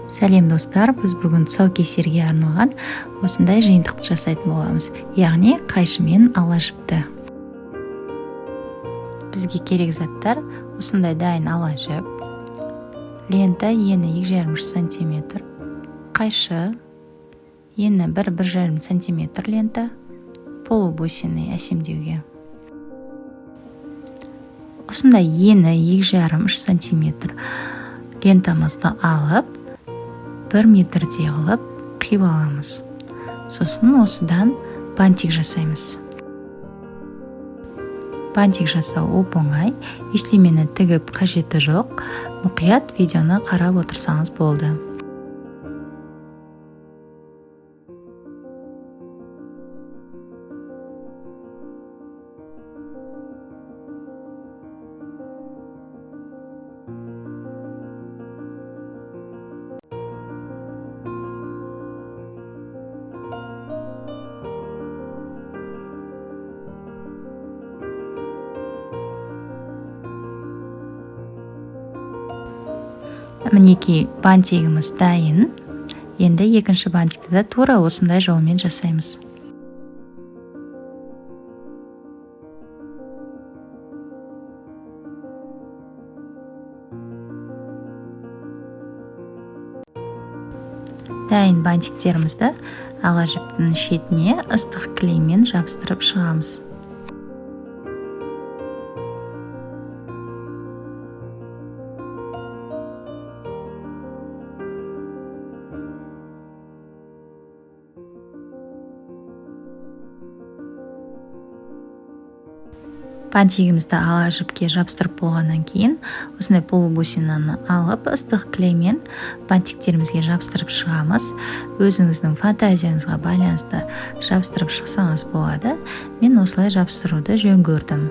Сәлем достар, біз бүгін тұсаукесерге арналған осындай жиынтықты жасайтын боламыз, яғни қайшы мен ала жіпті. Бізге керек заттар: осындай дайын ала жіп, лента ені 2,5-3 сантиметр, қайшы ені 1-1,5 сантиметр лента, полубусины әсемдеуге. Осындай ені 2,5-3 сантиметр лентамызды алып, 1 метрдей қылып қиып аламыз. Сосын осыдан бантик жасаймыз. Бантик жасау оп-оңай, ештемені тігіп қажеті жоқ. Мұқият видеоны қарап отырсаңыз болды. Мінекей, бантигіміз дайын. Енді екінші бантикті де тура осындай жолмен жасаймыз. Дайын бантиктерімізді ала жіптің шетіне ыстық клеймен жабыстырып шығамыз. Бантигімізді ала жіпке жабыстырып болғаннан кейін осындай полубусинаны алып, ыстық клеймен бантиктерімізге жабыстырып шығамыз. Өзіңіздің фантазияңызға байланысты жабыстырып шықсаңыз болады. Мен осылай жабыстыруды жөн көрдім.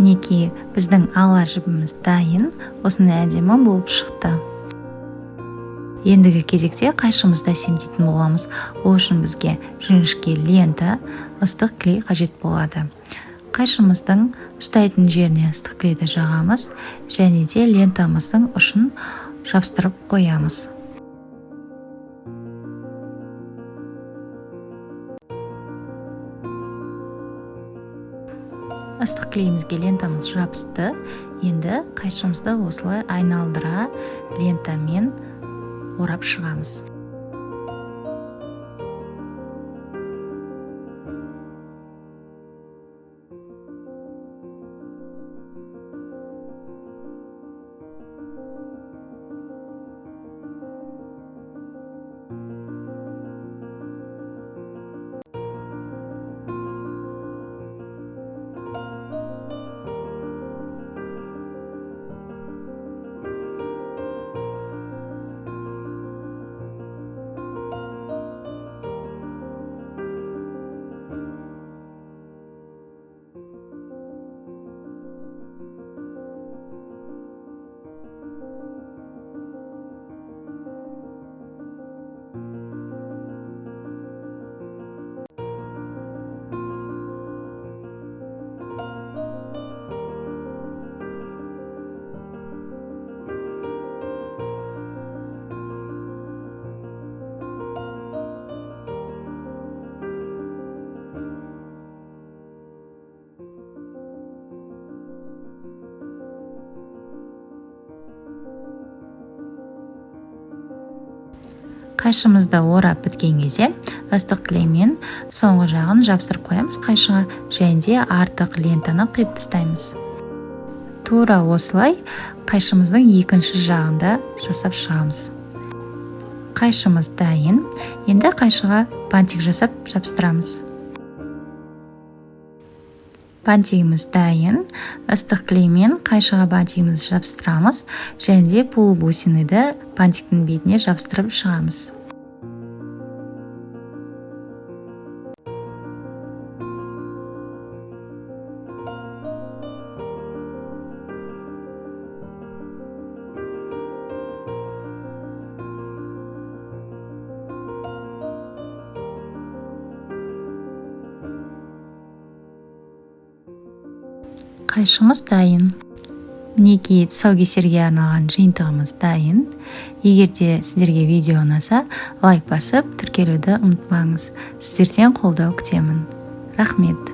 Мінекей, біздің ала жібіміз дайын, осындай әдемі болып шықты. Ендігі кезекте қайшымызды әсемдейтін боламыз. Ол үшін бізге жіңішке лента, ыстық клей қажет болады. Қайшымыздың ұстайтын жеріне ыстық клейді жағамыз және де лентамыздың ұшын жабыстырып қоямыз. Ыстық клейімізге лентамыз жабысты. Енді қайшымызды осылай айналдыра лентамен орап шығамыз. Қайшымызды орап біткен кезде ыстық клеймен соңғы жағын жабыстырып қоямыз қайшыға және де артық лентаны қиып тастаймыз. Тура осылай қайшымыздың екінші жағында жасап шығамыз. Қайшымыз дайын. Енді қайшыға бантик жасап жабыстырамыз. Бантигіміз дайын. Ыстық клеймен қайшыға бантигімізді жабыстырамыз және де полубусиныды бантиктің бетіне жабыстырып шығамыз. Қайшымыз дайын. Мінекей, тұсаукесерге арналған жиынтығымыз дайын. Егер де сіздерге видео ұнаса, лайк басып, тіркелуді ұмытпаңыз. Сіздерден қолдау күтемін. Рахмет.